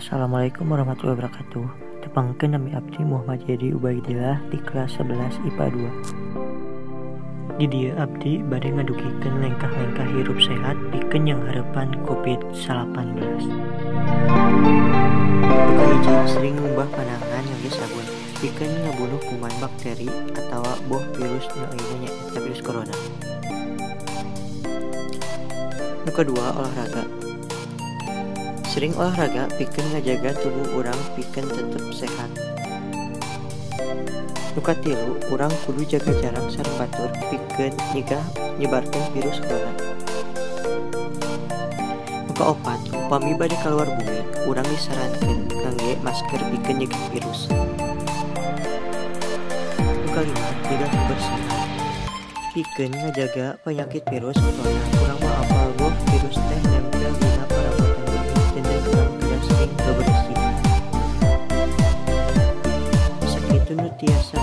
Assalamualaikum warahmatullahi wabarakatuh. Tepangkeun nami abdi Muhammad Yedi Ubaidillah di kelas 11 IPA 2. Di dieu abdi bade ngadugikeun lengkah-lengkah hirup sehat pikeun nyanghareupan COVID-19. Nu kahiji, sering ngumbah panangan ngangge sabun pikeun ngabunuh kuman bakteri atawa boh virus nu ayeuna nyaeta virus corona. Nu kadua, olahraga. Sering olahraga pikeun ngajaga tubuh urang pikeun tetep sehat. Nu katilu, urang kudu jaga jarak sareng batur pikeun nyegah nyebarkeun virus corona. Nu kaopat, upami bade kaluar bumi, urang disarankeun ngangge masker pikeun nyegah virus. Nu kalima, jaga kebersihan. Pikeun ngajaga penyakit virus corona, urang mah apal boh virus teh nempel dina parabotan bumi janten urang kedah sering bebersih. Sakitu nu tiasa.